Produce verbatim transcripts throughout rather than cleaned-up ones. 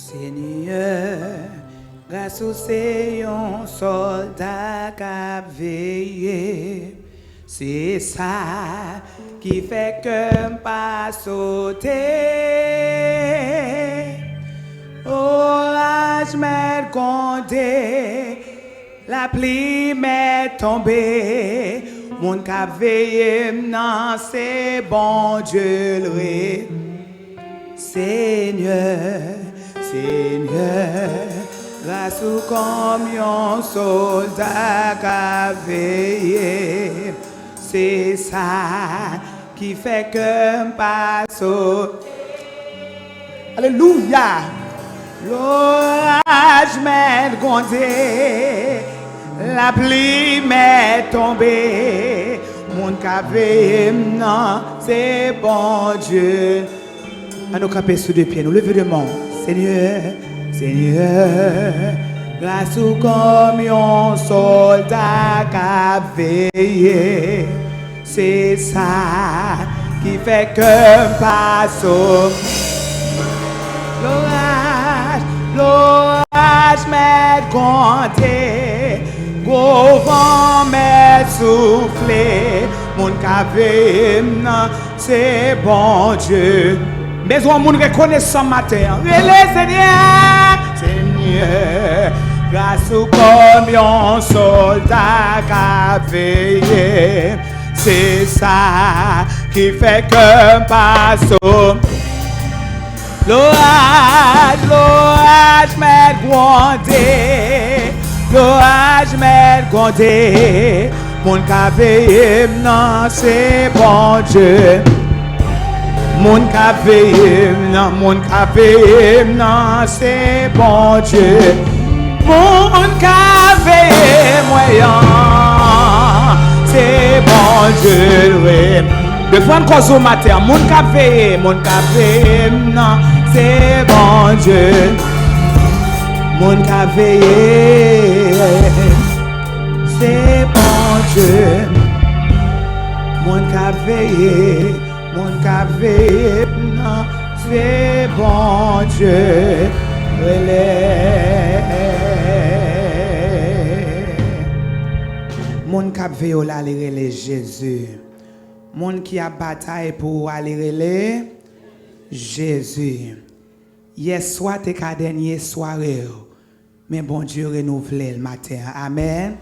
Senyè, gras ou se yon sòlda k ap veye. Se sa ki fè kè m pa sote. Oraj mèt gwonde, lapli mèt tonbe. Moun k ap veye m nan, se Bondye l ye. Senyè, Senyè, gras ou kòm yon sòlda k ap veye. Se sa ki fè kè m pa sote. Alelouya! Loraj mèt gwonde, lapli mèt tonbe. Moun k ap veye m nan, se Bondye. Ann nou kanpe sou de pye nou, leve de men w. Senyè, Senyè, gras ou kòm yon sòlda k ap veye. Se sa ki fè kè m pa sote. Loraj, loraj mèt gwonde, gwo van mèt soufle. Moun k ap veye m nan, se Bondye. M bezwen yon moun rekonesan maten an. Rele Senyè, Senyè, gras ou kòm yon sòlda k ap veye. Se sa ki fè kè m pa sote. Loraj, loraj mèt gwonde, loraj mèt gwonde. Moun k ap veye m nan, se Bondye. Moun k ap veye m nan, moun k ap veye m nan, se Bondye. Moun k ap veye mwen an, se Bondye l ye. Defann kòz ou maten an. Moun k ap veye, moun k ap veye m nan, se Bondye. Moun k ap veye, se Bondye. Moun k ap veye, moun k ap veye m nan, se Bondye. Rele. Moun k ap veye w la, li rele Jezi. Moun ki ap batay pou ou a, li rele Jezi. Yèswa te ka dènye sware w, men Bondye renouvle l maten an. Amèn.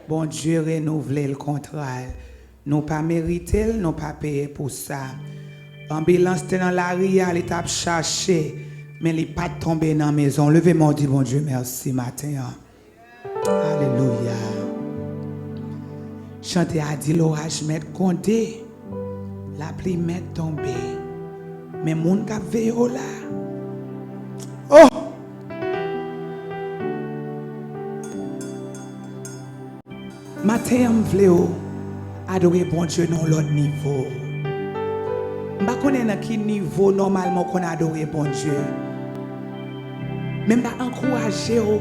Bondye renouvle l kontra l. Nou pa merite l, nou pa peye pou sa. Anbilans te nan lari a, li t ap chache, men li pa t tonbe nan mezon. Leve men w, di Bondye mèsi maten an. Alelouya. Chante a di, loraj mèt gwonde, lapli mèt tonbe, men moun k ap veye w la. Oh! Maten an, m vle w adore Bondye nan yon lòt nivo. M pa konnen nan ki nivo nòmalman w konn adore Bondye, men m ta ankouraje w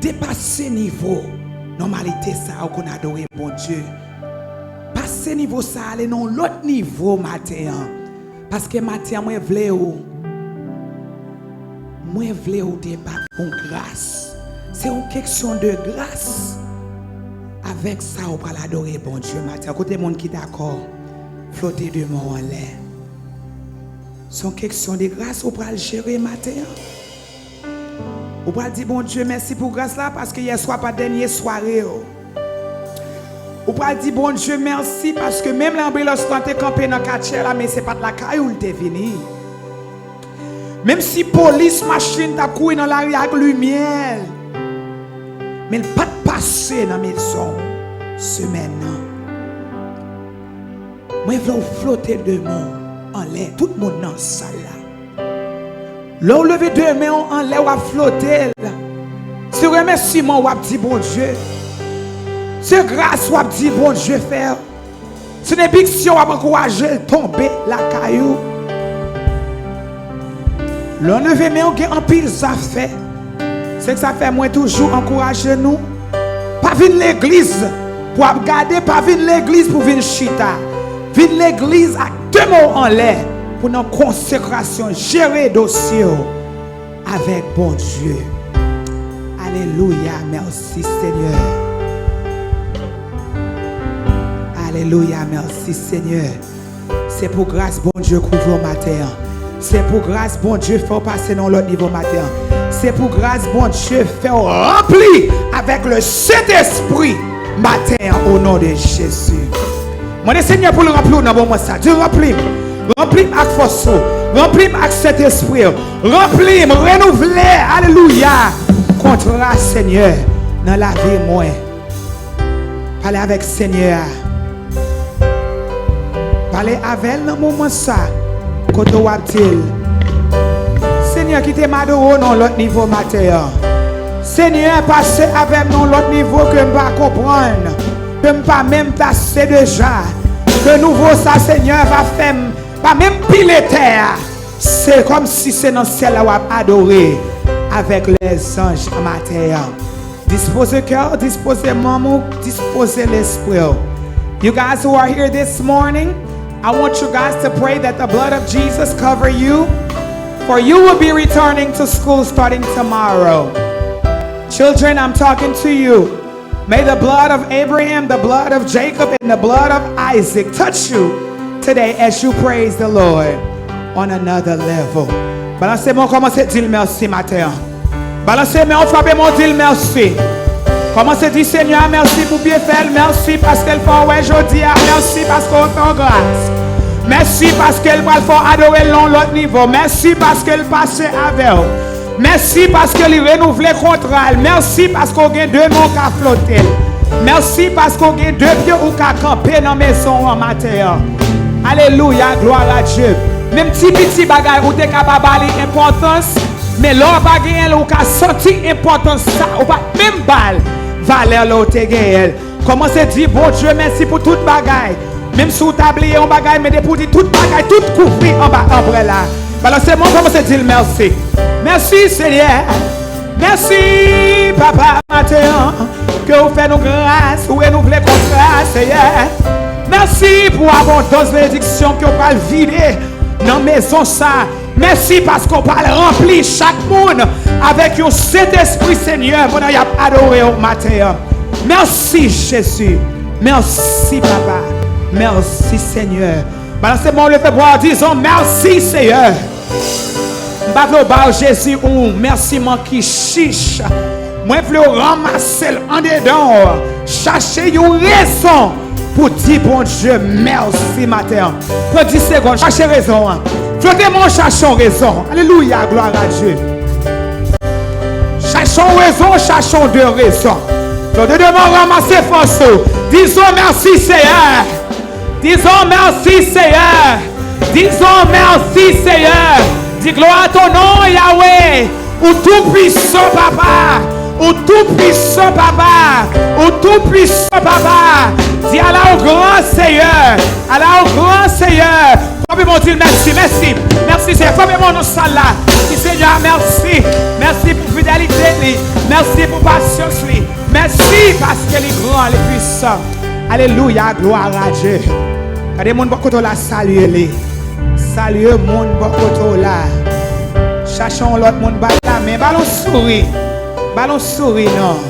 depase nivo nòmalite sa a w konn adore Bondye. Pase nivo sa a, ale nan yon lòt nivo maten an. Paske maten an, mwen vle w, mwen vle w deba pou gras. Se yon keksyon de gras. Avèk sa, ou pral adore Bondye maten an. Kote moun ki dakò? Flote de men w anlè. Se yon keksyon de gras ou pral jere maten an. Ou pral di Bondye mèsi pou gras la, paske yèswa pa t dènye sware w. Ou pral di Bondye mèsi, paske menm lè anbilans lan te kanpe nan katyè la, men se pa t lakay ou l te vini. Menm si polis machin t ap kouri nan lari ak limyè l, men l pa t pase nan mezon w semèn nan. Mwen vle w flote de men w anlè, tout moun nan sal la. Lè w leve de men w anlè, w ap flote l. Se remèsiman w ap di Bondye. Se gras w ap di Bondye fè. Se benediksyon w ap ankouraje l tonbe lakay ou. Lè w leve men w, gen anpil zafè. Se sa k fè mwen toujou ankouraje nou. Pa vin legliz pou ap gade, pa vin legliz pou vin chita. Vin legliz ak de men w anlè pou nan konsekrasyon jere dosye w avèk Bondye. Alelouya, mèsi Senyè. Alelouya, mèsi Senyè. Se pou gras Bondye kouvri w maten an. Se pou gras Bondye fè w pase nan yon lòt nivo maten an. Se pou gras Bondye fè w ranpli avèk le Sentespri maten an, o non de Jezi. Mande Senyè pou l ranpli w nan moman sa. Di, ranpli m. Ranpli m ak fòs ou. Ranpli m ak Sentespri w. Ranpli m, renouvle, alelouya, kontra Senyè nan lavi mwen. Pale avèk Senyè a. Pale avè l nan moman sa, kote w ap di l, Senyè, kite m adore w nan yon lòt nivo maten an. Senyè, pase avè m nan yon lòt nivo ke m pa konprann, ke m pa menm tase deja. Ke nouvo sa, Senyè, va fè m pa menm pile tè a. Se kòmsi se nan syèl la w ap adore avèk lèzanj maten an. Dispoze kè w, dispoze manm ou, dispoze lespri w. You guys who are here this morning, I want you guys to pray that the blood of Jesus cover you, for you will be returning to school starting tomorrow. Children, I'm talking to you. May the blood of Abraham, the blood of Jacob, and the blood of Isaac touch you today as you praise the Lord on another level. Balanse men w, kòmanse di l mèsi maten an. Balanse men w, frape men w, di l mèsi. Kòmanse di Senyè a mèsi pou byenfè l, mèsi paske l fè w wè jodi a, mèsi paske w fè w gras. Mèsi paske l pral fè w adore l nan yon lòt nivo. Mèsi paske l pase avè w. Mèsi paske li renouvle kontra l. Mèsi paske w gen de men w ka flote l. Mèsi paske w gen de pye ou ka kanpe nan mezon an maten an. Alelouya, gloire à Dieu. Menm ti piti bagay ou te ka pa ba li enpòtans, men lè w pa genyen l, ou ka santi enpòtans sa, ou pa t menm ba l valè lè w te genyen l. Kòmanse di Bondye mèsi pou tout bagay. Menm si w ta bliye yon bagay, men depi w di tout bagay, tout kouvri anba anbrèla. Balanse men w, kòmanse di l mèsi. Mèsi, Senyè. Mèsi, Papa, maten an, ke w fè nou gras, ou renouvle kontra, Senyè. Mèsi pou abondans benediksyon ke w pral vide nan mezon sa. Mèsi paske w pral ranpli chak moun avèk yon Sentespri, Senyè, pandan y ap adore w maten an. Mèsi, Jezi. Mèsi, Papa. Mèsi, Senyè. Balanse men w, leve bra w, dizon mèsi, Senyè. M pa vle w ba w Jezi yon mèsiman ki chich. Mwen vle w ranmase l andedan w. Chache yon rezon pou di Bondye mèsi maten an. Pran dis segonn, chache rezon an. Fwote men w, chache yon rezon. Alelouya, gloire à Dieu. Chache yon rezon, chache yon de rezon. Fwote de men w, ranmase fòs ou. Dizon mèsi, Senyè. Dizon mèsi, Senyè. Dizon mèsi, Senyè. Di gloire à ton nom, Yahweh. Ou tou pwisan, Papa. Ou tou pwisan, Papa. Ou tou pwisan, Papa. Di ala ou gran, Senyè. Ala ou gran, Senyè. Frape men w, di l mèsi, mèsi. Mèsi, Senyè. Frape men w nan sal la. Di Senyè a mèsi. Mèsi pou fidelite li. Mèsi pou pasyans li. Mèsi paske li gran, li pwisan. Alelouya, gloire à Dieu. Gade moun bò kote w la, salye li. Salye moun bò kote w la. Chache yon lòt moun, ba l lamen, ba l yon souri. Ba l yon souri non.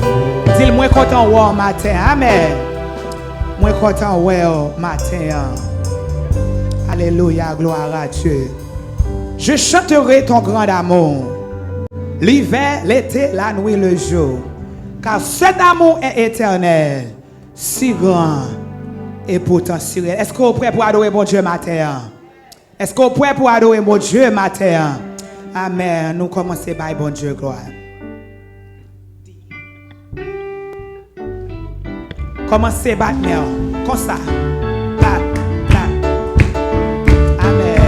Di l, mwen kontan wè w maten. Amèn. Mwen kontan wè w maten an. Alelouya, gloire à Dieu. Je chanterai ton grand amour. L'hiver, l'été, la nuit, le jour. Car cet amour est éternel, si grand et pourtant si réel. Èske w prè pou adore Bondye maten an? Èske w prè pou adore Bondye maten an? Amèn. Nou kòmanse bay Bondye glwa. Kòmanse bat men w konsa. Bat, bat. Amèn.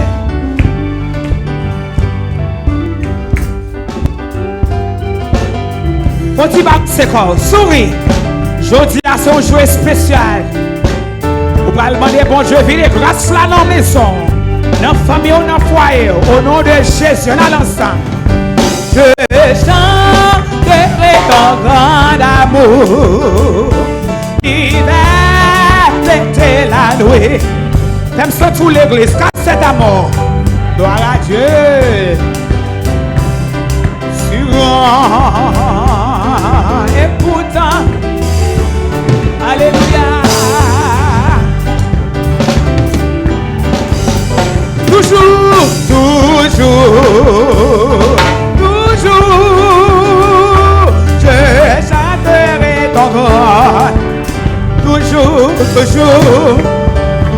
Fon ti balanse kò w, souri. Jodi a se yon jou espesyal. Ou pral mande Bondye vide gras la nan mezon w, nan fanmi w, nan fwaye w. O non de Jezi, ann al ansanm. Je chanterai ton grand amour, l'hiver, l'été, la nuit. Fè m santi w legliz, car cet amour. Gloire à Dieu. Toujours, je chanterai ton grand. Toujours, toujours,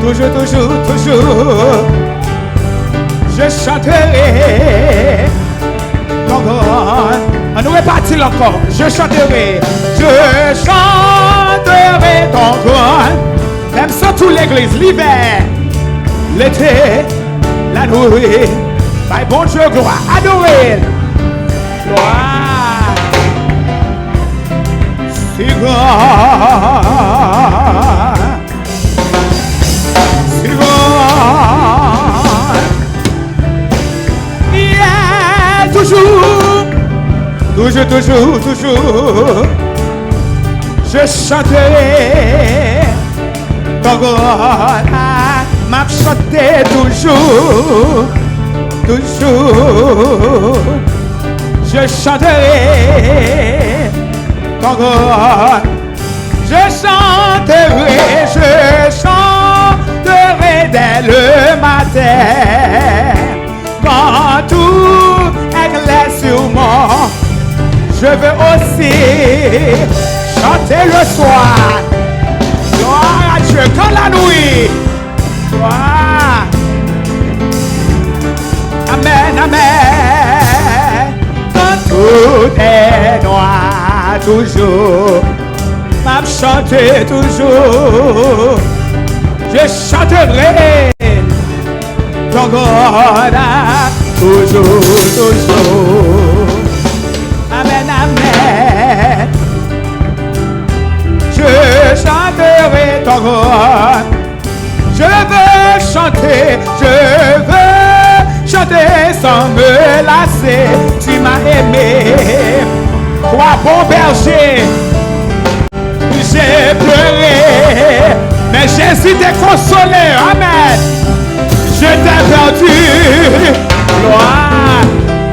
toujours, toujours, toujours, je chanterai ton grand. Ann nou repati l ankò. Je chanterai, je chanterai ton grand. Menm si tout legliz, l'hiver, l'été, la nuit. Bay Bondye glwa, adore l. Glwa. Si grand, si grand. Yeah, toujours, toujours, toujours, toujours, je chanterai ton grand. M ap chante toujou, toujou. Je chanterai ton grand. Je chanterai, je chanterai dès le matin. Quand tout est clair sur moi, je veux aussi chanter le soir. Gloire à Dieu. Quand la nuit, gloire. Amen, amen. Quand tout est noir, toujours, m ap chante toujou. Je chanterai ton grand, toujours, toujours. Amen, amen. Je chanterai ton grand. Je veux chanter, je veux chanter sans me lasser. Tu m'as aimé, toi bon berger. J'ai pleuré, mais Jésus t'a consolé. Amen. Je t'ai perdu, gloire,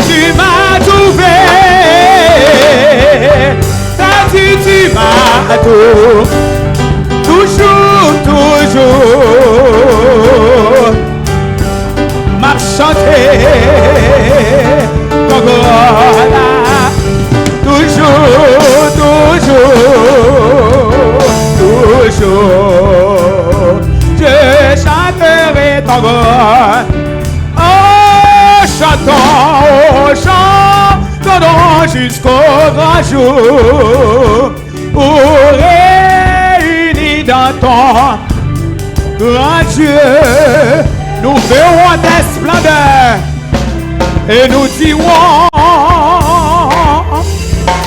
tu m'as trouvé. Perdu, tu m'as tout, toujours, toujours. M ap chante ton glwa toujou, toujou, toujou. Je chanterai ton grand. Oh, chantons, oh, chantons jusqu'au grand jour. Ou réunis dans ton grand Dieu, nous verrons tes splendeurs et nous dirons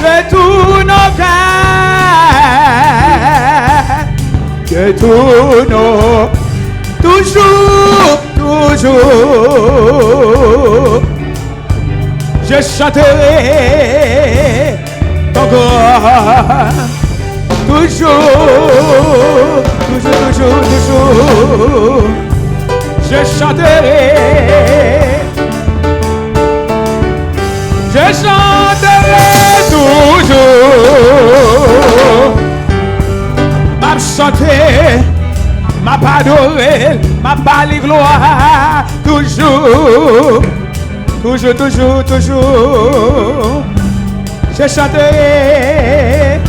de tous nos cœurs, de tous nos, toujours, toujours, je chanterai ton grand. Toujours, toujours, toujours, toujours, je chanterai, je chanterai toujours. M ap chante, m ap adore, m ap ba li glwa toujou. Toujours, toujours, toujours, je chanterai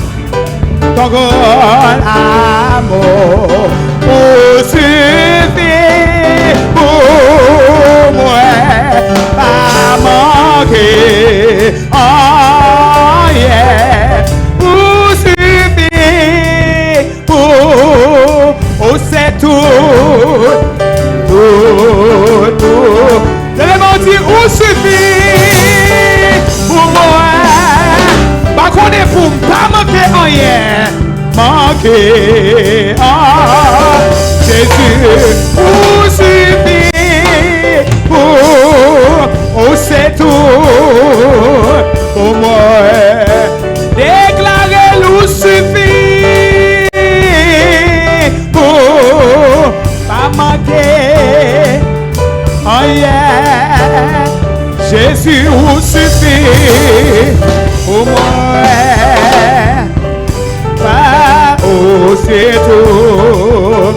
ton grand amour. Ou sifi pou mwen, pa manke anyen. Ou sifi pou ou se tout, tout, tout. Leve men w di, ou sifi pou mwen. Pa konnen pou m pa manke anyen. Manke an Jezi, ou sifi pou ou se tout pou mwen. Deklare l, ou sifi pou pa manke anyen. Jezi, ou sifi pou mwen. Pa ou se tou.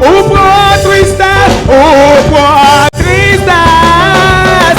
Ou pran tristès, ou pran tristès.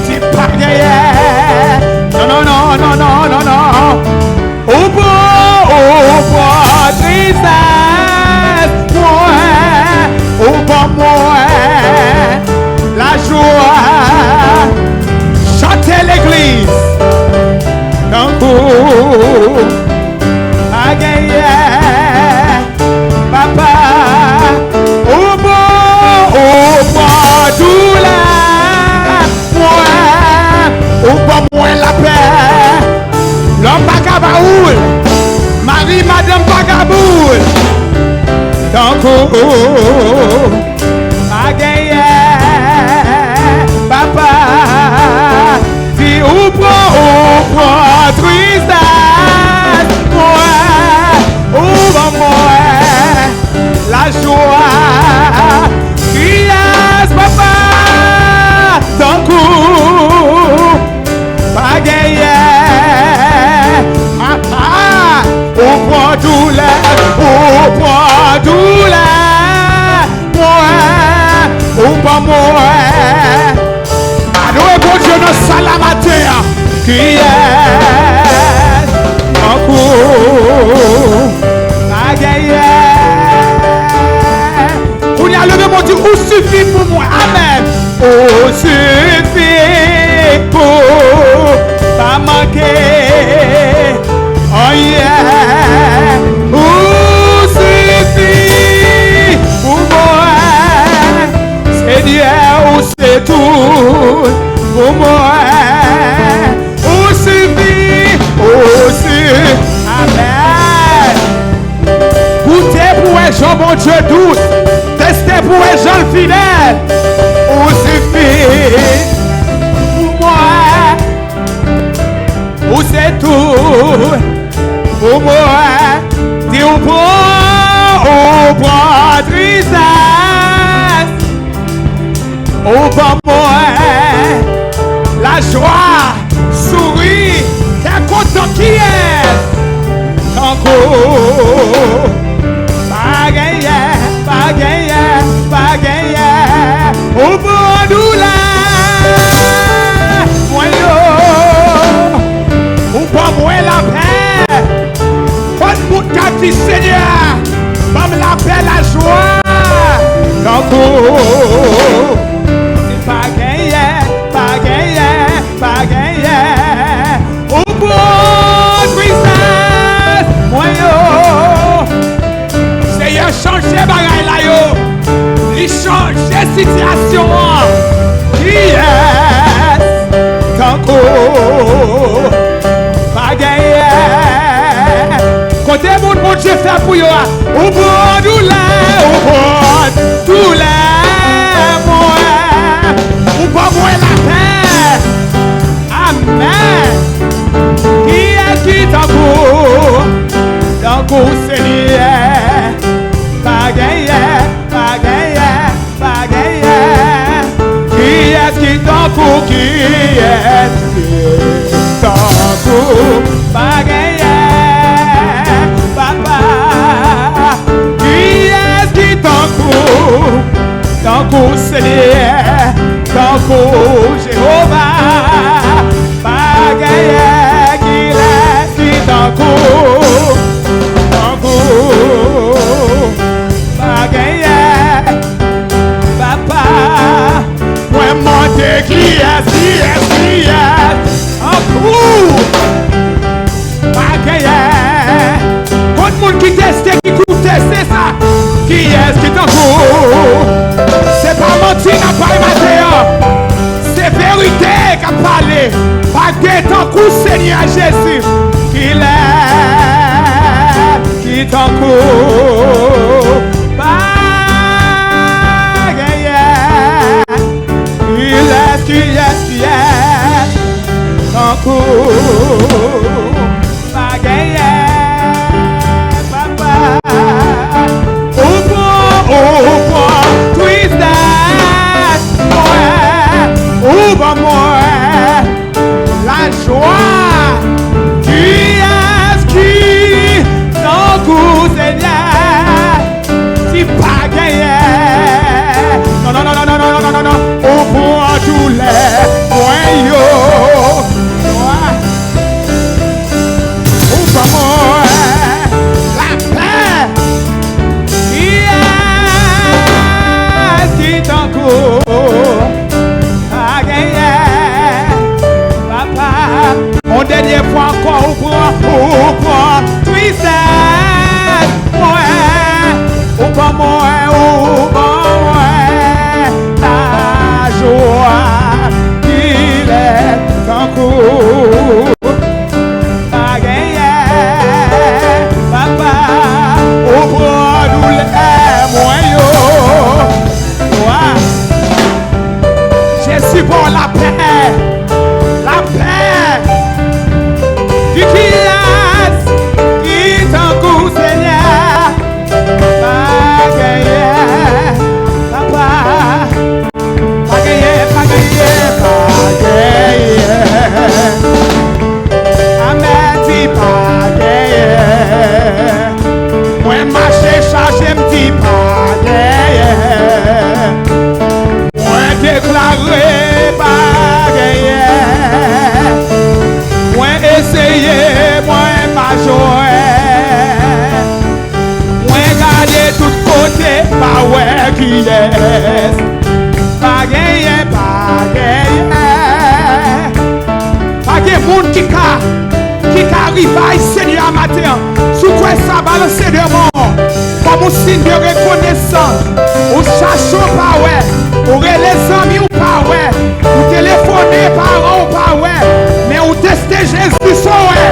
Di pa genyen. Non, non, non, non, non, non, non. Ou pran, ou pran tristès mwen, ou ban mwen lajwa. Chante legliz. Tankou pa genyen. Papa, ou bon, ou pran doulè mwen, ou ban mwen lapè. Lòm pa ka ba ou l, mari madanm pa ka ba ou l. Tankou pa genyen, papa, di ou pran, ou pran tristès mwen, ou ban mwen lajwa. Kiyès, papa, tankou pa genyen, papa, ou pran doulè, ou pran doulè mwen, ou ban mwen. Adore Bondye nan sal la maten an. Kiyès tankou pa genyen? Kounye a, leve men w, di, ou sifi pou mwen. Amèn. Ou sifi pou pa manke anyen. Ou sifi pou mwen. Senyè, ou se tout pou mwen. Ou sifi, ou si-, amèn. Goute pou wè jan Bondye dous. Teste pou wè jan l fidèl. Ou sifi pou mwen. Ou se tout pou mwen. Di ou pran, ou pran tristès, ou ban mwen lajwa, souri, kè kontan. Kiyès tankou? Pa genyen, pa genyen, pa genyen. Ou pran doulè mwen yo, ou ban mwen lapè. Kot moun k ap di, Senyè, ban m lapè, lajwa? Tankou si pa genyen, pa genyen, pa genyen. Ou pran tristès mwen yo. Senyè, chanje bagay la yo. Li chanje sitiyasyon an. Kiyès tankou? Pa genyen. Kote moun Bondye fè pou yo a? Ou pran doulè, ou pran doulè mwen. Ou ban mwen lapè. Amèn. Kiyès ki tankou, tankou Senyè? Pa genyen, pa genyen, pa genyen. Kiyès ki tankou, kiyès ki tankou? Pa genyen, papa. Kiyès ki tankou, tankou Senyè, tankou Jewova? Pa genyen. Kiyès ki tankou, tankou? Pa genyen, papa. Mwen mande kiyès, kiyès, kiyès tankou? Pa genyen. Kot moun ki teste, ki koute, se sa. Kiyès ki tankou? Se pa manti n ap bay maten an. Se verite k ap pale. Pa gen tankou Senyè Jezi. Kilès ki tankou? Pa genyen. Kilès, kilès, kilès tankou? Pa genyen, papa. Ou pran, ou pran tristès mwen, ou ban mwen lajwa. Kiyès ki tankou Senyè? Di pa genyen. Non, non, non, non. Ou pran doulè pou lapè. Lapè. Ki kiyès ki tankou Senyè? Pa genyen, papa. Pa genyen, pa genyen, pa genyen. Amè di pa genyen. Mwen mache chaje, m di pa genyen. Mwen deklare pa genyen. Mwen eseye, mwen pa jwenn. Mwen gade tout kote, pa wè kiyès. Pa genyen, pa genyen. Pa gen moun ki ka, ki ka rival Senyè a maten an. Si w kwè sa, balanse de men w kòm yon siy de rekonesans. Ou chache, w pa wè. Ou rele zanmi, w pa wè. Ou telefone paran, w pa wè. Men ou teste Jezi, sa w wè.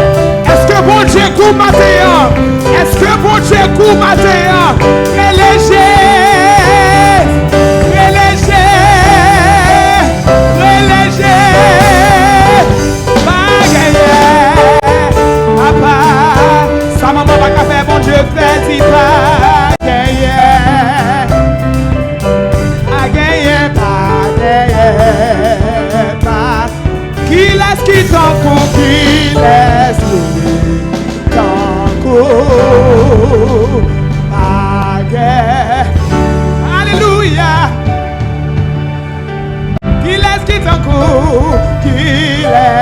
Èske Bondye gou maten an? Èske Bondye gou maten an? Rele Jezi, rele Jezi, rele Jezi. Pa genyen, papa. Sa manman pa ka fè, Bondye fè, di pa genyen. Pa genyen, pa genyen, pa. Kilès ki tankou, kilès ki tankou? Pa gen. Alelouya. Kilès ki tankou, kilès